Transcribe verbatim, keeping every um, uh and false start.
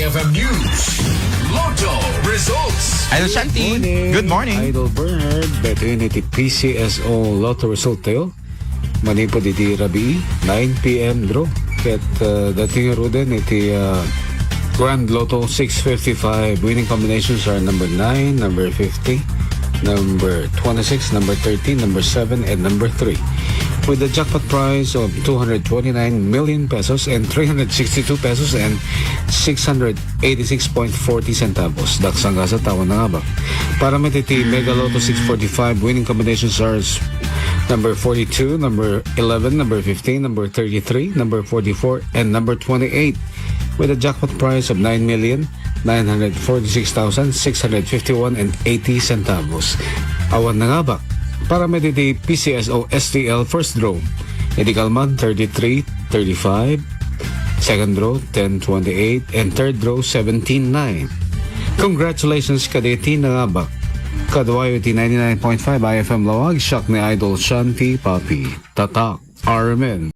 F M News, Lotto results. Idol Shanti, good morning. Idol Bernard, daytoy iti P C S O Lotto result tayo. Manipud iti rabii, nine p m draw. Ket, uh, daytoy ngaruden iti, uh, Grand Lotto six fifty-five. Winning combinations are number nine, number fifty, number twenty-six, number thirteen, number seven, and number three. With a jackpot price of two hundred twenty-nine million pesos and three hundred sixty-two pesos and six hundred eighty-six point forty centavos. Dakes a gasat, awan nangabak. Para met iti Mega Lotto six forty-five, winning combinations are s-, number forty-two, number eleven, number fifteen, number thirty-three, number forty-four, and number twenty-eight, with a jackpot price of nine million nine hundred forty-six thousand six hundred fifty-one and eighty centavos. Awan nangabak. Para met iti P C S O S T L first draw, iti kalman, thirty-three thirty-five, second draw, ten twenty-eight, and third draw, seventeen nine. Congratulations kadagiti nangabak. Kaduayo iti ninety-nine point five I F M Laoag, siak ni Idol Shanti Papi. Tatak Armen.